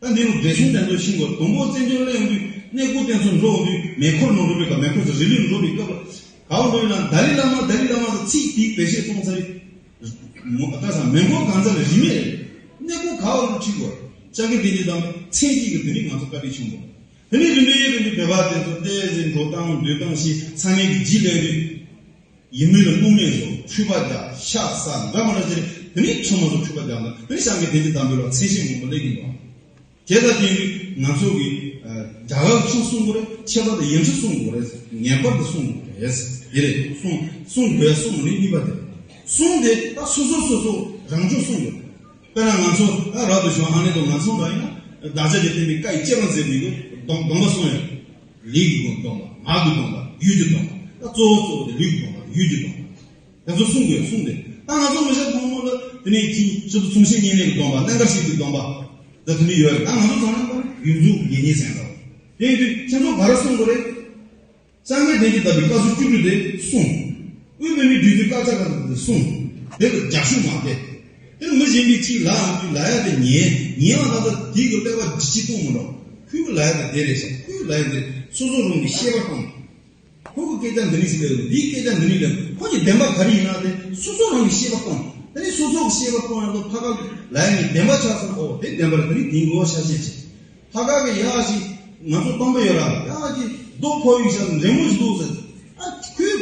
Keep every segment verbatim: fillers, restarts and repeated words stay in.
ད་འདི་རུ་འགྲེལ་ཆུང་དེ་ཚོ་ཤེས་དགོས། དང་པོ་བཙན་བྱོལ་སླེབས་ཡོང་དུས་གནས་སྐོར་དེ་ཚོ་འགྲོ་ཡོང་དུས་མེ་འཁོར་ནང་འགྲོ་བའི་སྐབས། མེ་འཁོར་ཟེར་རི་ལུས་འགྲོ་བའི་སྐབས་ལ་ག་བ་འགྲོ་ཡིན་ན། ད་ལི་བླ་མ་ད་ལི་བླ་མ་ཟེར་ཚིག་དེའི་བེད་སྤྱོད་གཏོང་ཚར་རེད། མོ་ད་ས་མེ་འཁོར་གང་ཚ་ལ་རི་མེད་རེད། གནས་སྐོར་ག་བ་ལ་ཁྲིད་དགོས། སྐྱབས་མགོན་བསྟན་འཛིན་དམ་པའི་མཚན་གཅིག་གི་དེ་ནི་ང་ཚོ་བཀའ་དྲིན་ཆེན་པོ། དེ་ནས་རིམ་པས་རིམ་པས་བོད་པ་དེ་ཚོ་ཏོག་ཙམ་འགྲོ་སྟངས་སྡོད་སྟངས་ཤིག་ཚང་མས་ཀྱི་ལྗིད་ལས་རིགས། ཡིན་མིན་ལ་དངོས་གནས་སུ་འཁྲུལ་པ་རྒྱག་ཤ་ཟ་འདྲ་མ་འདྲ་ཟེར། དེ་ནས་ཚང་མ་སུ་འཁྲུལ་པ་རྒྱག་ན། དེ་ནས་སྐྱབས་མགོན་བསྟན་འཛིན་དམ་པའི་ལ་མཚན་ཤས་མང་པོ་སླེབས་ཀྱི་འདུག་དེ་ལ་བརྟེན་ནས་ང་ཚོ་གི་ཨ་རྒྱ་གར་ཚུར་གསུང་དགོས་རེད། ཁྱད་པར་དུ་ཡིག་འབྲུ་གསུང་དགོས་རེད། ངེས་པར་དུ་གསུང་དགོས་རེད། དེ་རེད། གསུང་གསུང་དགོས་གསུང་ནི་གཉིས་པ་དེ། གསུང་དེ་ད་སོ་སོ་སོ་སོ་རང་ཕྱོགས་གསུང་དགོས། དཔེར་ན་ང་ཚོ་ད་རབ་ཏུ་བྱུང་ཨ་ནེ་དང་ང་ཚོ་འདྲ་ཡིན་ན། བདག་ཅག་གི་བསྟན་པའི་བཀའ་ཡི་གཅེས་པར་མཛད་པའི་གི་སྡོམ་སྡོམ་པ་གསུང་ཡོད། ལས་ཀྱི་སྡོམ་པ། ངག་གི་སྡོམ་པ། ཡིད་ཀྱི་སྡོམ་པ། ད་གཙོ་བོ་གཙོ་བོ་དེ་ལུས་ཀྱི་སྡོམ་པ། ཡིད་ཀྱི་སྡོམ་པ། དེ་ཚོ་གསུང་དགོས། གསུང་དེ་ད་ང་ཚོ་མི་ཤ་ཕོ་མོ་ལ་དེ་ནས་ཅི་ཞིག་ཏུ་མཚུངས་ཆོས་བསྙེན་གནས་ཀྱི་སྡོམ་པ། རྣམ་དཀར་ཞིག་གི་སྡོམ་པ། ད་དེ་ནས་ཡོད་རེད། ད་ང་ཚོ་ཚང་མ་ཡོངས་རྫོགས་དགེ་བསྙེན་ཟེར་འདྲ་བོ། དེ་ཡིན་དུས་ཁྱེད་ཚོ་ག་རེ་གསུང་དགོས་རེད། སངས་རྒྱས་བསྟན་གྱི་བདག་པོའི་བཀའ་སྲོལ་བཅུ་དྲུག་དེ་གསུང་། དབུས་བོད་མིའི་སྒྲིག་འཛུགས་བཀའ་ཤག་ག་དེ་གསུང་། དེ་ལ་རྒྱབ་ཤུགས་མ་སྟེར། དེ་ལ་མི་གཞན་པའི་ཅིག་ལབ་ཡོང་དུས་ལབ་ཡ་དེ་ཉན། ཉན་པ་ད་ལྟ་དེའི་གི་ཀླད་པ་འདྲི་གཅིག་གཏོང་མི་འགྲོ། ཁོའི་གི་ལབ་ཡ་དེ་དེ་རེད་ཤག་ཁོའི་གི་ལབ་ཡ་དེ་སོ་སོ་རང་གི་ཤེས་པ་གཏོང་། ཁོ་གི་སྐད་ཆ་འདི་ནས་ཟེར་ལ་འདིའི་སྐད་ཆ་འདི་ནས་ལབ། ཁོ་གི་བདེན་པ་ག་རེ་ཡིན་ན་དེ་སོ་སོ་རང་གི་ཤེས་པ་གཏོང་། དེ་ནས་སོ་སོ་གི་ཤེས་པ་གཏོང་ཡ་དང་ཕ་ག་ལ་ཡ་ནི་བདེན་པ་ཆགས་སོང་། ཨོ་དེ་བདེན་པ་རེད། དེ་ནས་དེའི་འགོ་བ་ཤ་ཤེད་ཆེ། ཕ་ག་གི་ཡག་ཞིག་ང་ཚོ་སྟོན་པ་ཡོད་ར། ཡག་ཞིག་རྡོ་ཕོ་ཡིག་ཤ་འདྲེ་མོ་ཞིག་འདུག་ཟེར། ཨ་ཁོས་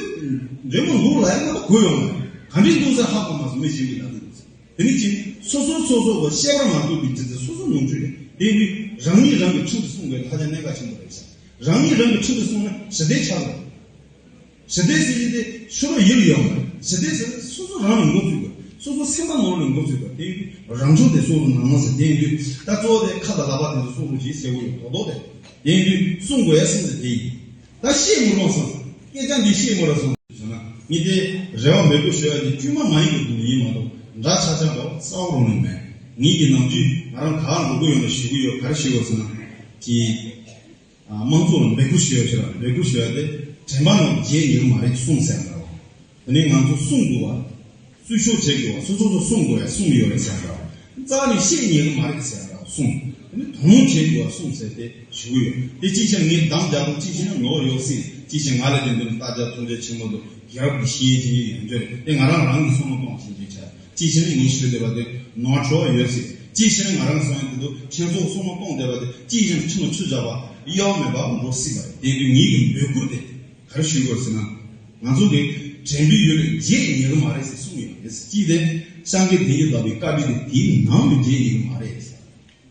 འདྲེ་མོ་འདུག་ལབ་ཡ་ང་ད་གོ་ཡོང་། ག་འདྲས་འདུག་ཟེར་ཧ་གོ་མ་སོང་། མི་གཞན་གྱིས་ལབ་ཀྱི་འདུག་ཟེར། དེ་ནི་ཅི། སོ་སོ་སོ་སོ་གི་ཤེས་པ་མ་ཐུབ་པའི་རྒྱུ་མཚན་སོ་སོ་ནོར་འཁྲུལ་རེད། དེ་ཡིན་དུས་རང་ཉིད་རང་གི་ཁྲིམས་སུ་སྲུང་བའི་ལྷ་རྒྱ་གནད་འགག་ཆེན་པོ་རེད་ཤག་རང་ཉིད་རང་གི་ཁྲིམས་སུ་སྲུང་ན་ཞི་བདེ་ཆགས་འགྲོ། ཞི་བདེ་ཟེར་གྱི་དེ་ཕྱི་རོལ་ཡུལ་ཡོང་མ་རེད། ཞི་བདེ་ཟེར་ན་སོ་སོ་རང་ལ་འགོ་ཚུགས་དགོས། སོ་སོ་སེམས་པ་ནང་ལ་འགོ་ཚུགས་དགོས། དེ་ཡིན་དུས་རང་ཕྱོགས་དེ་སོ་སོ་ནང་ནང་ཟེར། དེ་ཡིན་དུས་ད་གཙོ་བོ་དེ་ཁ་དང་ལག་པ་དེ་ཚོ་སྲུང་རོགས་གྱིས་ཟེར་དགོས་ཡོད་མདོག་མདོག་དེ། དེ་ཡིན་དུས་སྲུང་དགོས་ཡ་སྲུང་ཟེར་དེ་ཡིན། ད་ཤེས་མི་རུང་སོང་། སྐད་ཆ་འདི་ཤེས་མི་རུང་སོང་ཟེར་ན། ངས་དེ་རེ་བ་འབོད་སྐུལ་ཞུ་ཡ་དེ་དཀྱུས་མ་མ་ཡིན་པ་དེ་ཡིན་མ་གཏོགས་འདྲ་ཆགས་ཆགས་འདྲ་བོ་རྩ་བ་རུང་ནས་མེད། ངེད་ཀྱི་ནམ་རྒྱུན་ང་རང་ག་ལ་འགྲོ་གི་ཡོད་ན་ཞུ་གི་ཡོད། ག་རེ་ཞུ་དགོས་ཟེར་ན། ཀྱི། ཨ་དམངས་གཙོ་ལ་འབོད་སྐུལ་ཞུ་ཡ་ཞུ་ཡ། འབོད་སྐུལ་ཞུ་ཡ་དེ་དྲན་པ་ནང་བརྗེད་ཉེན་མ་རེད་གསུངས་ཟེར་འདྲ་བོ། དེ་ནས་ང་ཚོ་གསུང་དགོས་པ། བརྩི་ཤོག་བྱེད་དགོས་པ། སོ་སོ་སོ་གསུང་དགོས་ཡ་གསུང་ཡོད་རེད་ཟེར་འདྲ་བོ། རྩ་ནས་བཤད་ཉེན་མ་རེད་ཟེར་འདྲ་བོ་གསུངས། དེ་ནས་དོ་སྣང་བྱེད་དགོས་པ་གསུངས་ཟེར་ཏེ་ཞུ་གི་ཡོད། དེ་གཅིག་བྱས་ངས་འདང་རྒྱག་དགོས། གཅིག་བྱས་ན་ངོ་ཡོད་སྲིད། གཅིག་བྱས་ང་ལ་དེ་འདུག་ལྟ་རྒྱ་མཐོང་རྒྱ་ཆེན་མོ་འདུག་རྒྱལ་རབས་ཀྱི་ཤེས་ཡོན་ཅན་ཡོད་འདོད་རེད། དེ་ང་རང་རང་གི་བསམ་བློ་གཏོང་བཞིན་གྱི་ཆ། ཅིའི་ཕྱིར་ངས་ཞུས་བསྡད་པ་དེ་ནོར་འཁྲུལ་ཡོད་སྲིད། ཅིའི་ཕྱིར་ང་རང་སོང་ཡང་དེ་ཚོ་ཁྱེད་ཚོ་བསམ་བློ་གཏོང་བསྡད་པ་དེ་ཅིའི་ཕྱིར་ཁྱི་མོ་ཆུ་བཞག་པ་གཡའ་མེད་པ་འགྲོ་སྲིད་པ་རེད། དེ་དུས་ངེད་ཀྱི་འབོད་སྐུལ་དེ་ག་རེ་ཞུ་དགོས་ཟེར་ན། ང་ཚོ་གི་དྲན་པའི་ཡུལ་ལས་བརྗེད་ཉེན་གི་མ་རེད་ཟེར་གསུངས་ཡོད་རེད། ཅིའི་དེ་སངས་རྒྱས་བསྟན་གྱི་བདག་པོའི་བཀའ་དྲིན་དེ་དེའི་ནང་ལས་བརྗེད་ཉེན་གི་མ་རེད།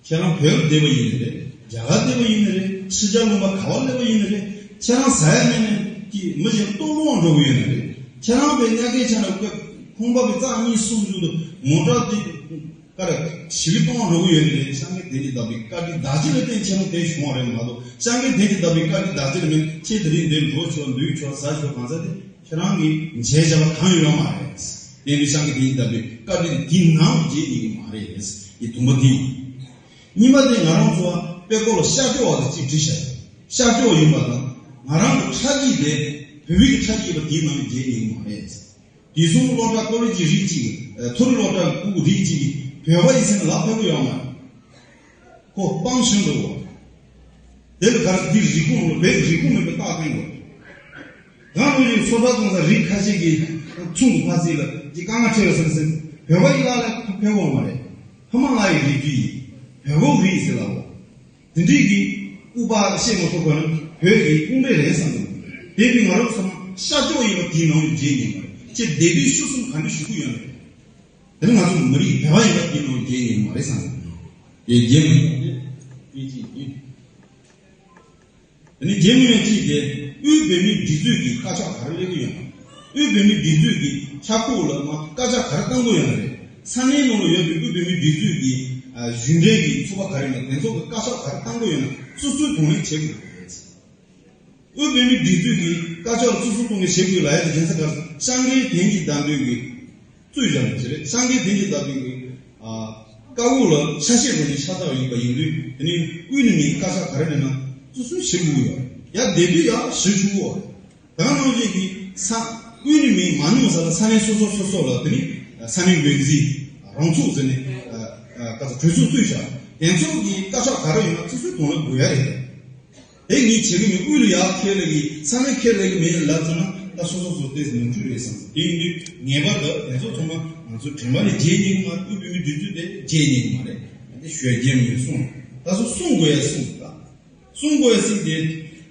ཁྱེད་རང་བོད་ལ་བསྡད་པ་ཡིན་ནི་རེད། རྒྱ་གར་བསྡད་པ་ཡིན་ནི་རེད། ཕྱི་རྒྱལ་ལུང་པ་ག་བ་སླེབས་པ་ཡིན་ནི་རེད། ཁྱེད་རང་ཟ་ཡ་མེད་ནས་ཀྱི་མི་གཞན་ལྟོགས་ལོང་འགྲོ་གི་ཡོད་ནི་རེད། ཁྱེད་རང་བས་ཉ་སྐད་ཆ་ལ་ཁོང་པ་གི་རྩ་གཉིས་གསུམ་བཞུགས་དུ་མོ་ཊ་དེ་ཀ་ར་ཞི་བའི་གཏོང་འགྲོ་གི་ཡོད་ནི་རེད། སངས་རྒྱས་བསྟན་གྱི་བདག་པོའི་བཀའ་དྲིན་བདག་གཅིག་ལ་བརྟེན་ཁྱེད་རང་དེ་བྱུང་བ་རེད་མ་གཏོགས། སངས་རྒྱས་བསྟན་གྱི་བདག་པོའི་བཀའ་དྲིན་བདག་གཅིག་ལ་མེད། ཁྱེད་དེ་རིང་འདིར་འགྲོ་ཆོག་འདུག་ཆོག་ཟ་ཆོག་གང་ཟ་དེ་ཁྱེད་རང་གིས་འཇལ་བྱ་བ་གང་ཡོད་ཡོད་མ་རེད། དེ་ནི་སངས་རྒྱས་བསྟན་གྱི་བདག་པོའི་བཀའ་དྲིན་དེའི་ནང་བརྗེད་ཉེན་གི་མ་རེད། ཡི་དུམ་པ་དེ་ཡིན། གཉིས་པ་དེ་ང་རང་ཚོ་དཔེ་ཁོ་ལ་ཤར་ཕྱོགས་པ་ལ་གཅིག་བྲིས་བཞག་ཤར་ཕྱོགས་ཡིན་པ་དང་ང་རང་གི་ཁྲག་གིས་དེ་བོད་མི་གི་ཁྲག་གིས་པ་དེའི་ནང་བརྗེད་ཉེན་མ་རེད། དེ་སོང་སློབ་གྲྭ་ཀོ་ལེ་ཇི་རིགས་གཅིག་གི་མཐོ་རིམ་སློབ་གྲྭ་ཕྲུ་གུ་རིགས་གཅིག་གིས་བོད་པ་ཡིན་ཟེར་ན་ལབ་ཕོད་པོ་ཡོད་མ་རེད། ཁོ་སྤང་ཤུན་འགྲོ་བ། དེ་ལ་ག་རེ་འདི་རིགས་ཁུངས་ལ་བོད་ཀྱི་རིགས་ཁུངས་མེད་པའི་རྟགས་བསྟན་དགོས། གང་རུང་ཡིན་སོ་ད་གང་ས་རིགས་ཁ་ཤས་ཀྱི་ཚུང་གི་ཕ་སྲིད་ལ་ཅི་དཀའ་ངལ་འཕྲད་ཟེར་ཟེར། བོད་པ་ཡིན་ལ་ལ་ཕ་ཕེ་འོང་མ་རེད། ཕ་མ་ལ་ཡི་རིགས་རྒྱུད་ཡིན། བོད་པོ་རིགས་ཟེར་ལ་འོ། དེ་འདྲའི་གི་ཨུ་པ་ཤེས་མ་ཐུབ་པ་ནི་བོད་ཀྱི་ཀུང་ཀྲེ་རེད་བསམ་འདུག་དེ་དུས་ང་རང་ཚོ་ཤ་ཅོག་ཡིན་པ་དེའི་ནང་ལ་བརྗེད་ཉེན་མ་རེད། ཅེས་སྡེ་སྡོད་ཤུགས་གསུམ་ག་འདྲ་ཞུ་གི་ཡོད་ན་རེད། དེ་ནི་ང་ཚོ་མི་རིགས་བོད་པ་ཡིན་པ་དེའི་ནང་ལ་བརྗེད་ཉེན་མ་རེད་བསམ་འདུག་དེ་བརྗེད་མི་ཡོང་དེ་དེ་ཅི་ཡིན། དེ་ནི་རྒྱལ་མི་ཡང་གཅིག་དེ་དབུས་བོད་མིའི་སྒྲིག་འཛུགས་ཀྱི་བཀའ་ཤག་ག་རེ་སླེབས་ཀྱི་ཡོད་ན། དབུས་བོད་མིའི་སྒྲིག་འཛུགས་ཀྱི་ཆ་ཁུག་ལ་མ་བཀའ་ཤག་ག་རེ་བཏང་གི་ཡོད་ན་རེད། ས་གནས་ནང་ལ་ཡོད་པའི་དབུས་བོད་མིའི་སྒྲིག་འཛུགས་ཀྱི་ཨ་གཞུང་འབྲེལ་གྱི་ཚོགས་པ་ག་རེ་ཡིན་ན་དེ་ཚོ་གི་བཀའ་ཤག་ག་རེ་བཏང་གི་ཡོད་ན་སོ་སོའི་གདོང་ལེན་བྱེད་དགོས་རེད། དབུས་བོད་མིའི་སྒྲིག་འཛུགས་ཀྱི་བཀའ་ཤག་སོ་སོའི་གདོང་ལེན་བྱེད་དགོས་ལབ་ཡ་དེ་རྒྱལ་ས་གར་སངས་རྒྱས་བསྟན་གྱི་བདག་པོའི་གི་རྩོད་བྱ་ནས་ཟེར་རེད། སངས་རྒྱས་བསྟན་གྱི་བདག་པོའི་གི་ཨ་བཀའ་འོག་ལ་ཆ་ཤས་རུ་ནས་ཤ་སྟག་ཡིན་པ་ཡིན་དུས་དེ་ནི་དབུས་ནས་མིའི་བཀའ་ཤག་ག་རེ་རེད་ན་སོ་སོའི་བྱེད་དགོས་ཡོད་ཡ། དེ་དུས་ཡ་ཞུ་ཆུག་གོ། ད་ག་ནང་བཞིན་གྱི་ས་དབུས་ནས་མིའི་མ་ཉུང་ས་ལ་ས་གནས་སོ་སོ་སོ་སོ་ལ་དེ་ནི་ས་གནས་འགན་འཛིན་རང་ཚུགས་ཟེར་ནས་ཨ་ཨ་ག་ཚོད་གྲོས་ཚོགས་བཙུགས་བཞག་དེ་ཚོ་གི་བཀའ་ཤག་ག་རེ་ཡོད་ན་ཚིག་གསོད་གཏོང་ལ་དགོས་ཡ་རེད། དེ་ངས་བྱེད་ཀྱི་མིན། དབུས་ལ་ཡར་ཁྱེར་ལེ་གི་ས་གནས་ཁྱེར་ལེ་གི་མེད་ལབ་ཚོད་ན་ད་སོ་སོ་སོ་ཏོག་ཙམ་ནོར་འཁྲུལ་རེད་བསམ། དེ་ཡིན་དུས་ངེས་པར་དུ་དེ་ཚོ་ཚང་མ་ང་ཚོ་དྲན་པ་ནས་བརྗེད་ཉན་གྱི་མ་རེད། དབུས་བོད་མིའི་སྒྲིག་འཛུགས་དེ་བརྗེད་ཉན་གྱི་མ་རེད། དེ་ཞོད་རྒྱལ་མོས་གསུངས། ད་སོ་གསུང་དགོས་ཡ་གསུངས་ད། གསུང་དགོས་ཡ་གསུངས་དེ་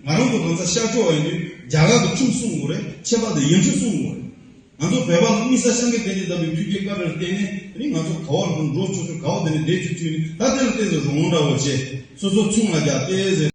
ང་རང་ཚོ་གང་ས་ཤར་ཕྱོགས་ཡིན་དུས་རྒྱ་གར་གྱི་ཁྲིམས་སྲུང་དགོས་རེད། ཆད་པ་དང་ཡིག་ཆ་སྲུང་དགོས་རེད། ང་ཚོ་བོད་པ་ལ་དམིགས་བསལ་ཤང་གི་དེ་འདྲའི་ལྟ་བུའི་ཐུགས་རྗེ་བཀའ་དྲིན་བརྟེན་ནས་ནི་ང་ཚོ་ག་བར་ལྷུང་འགྲོ་ཆོག་ཆོག་ག་བ་དེ་ནས་བསྡད་ཆོག་ཆོག་ནི་ད་དེ་ལ་ཏོག་ཙམ་རང་དབང་འདྲ་བོ་བྱས་སོ་སོ་ཆུང་ལ་རྒྱ་ཏོག་ཙམ།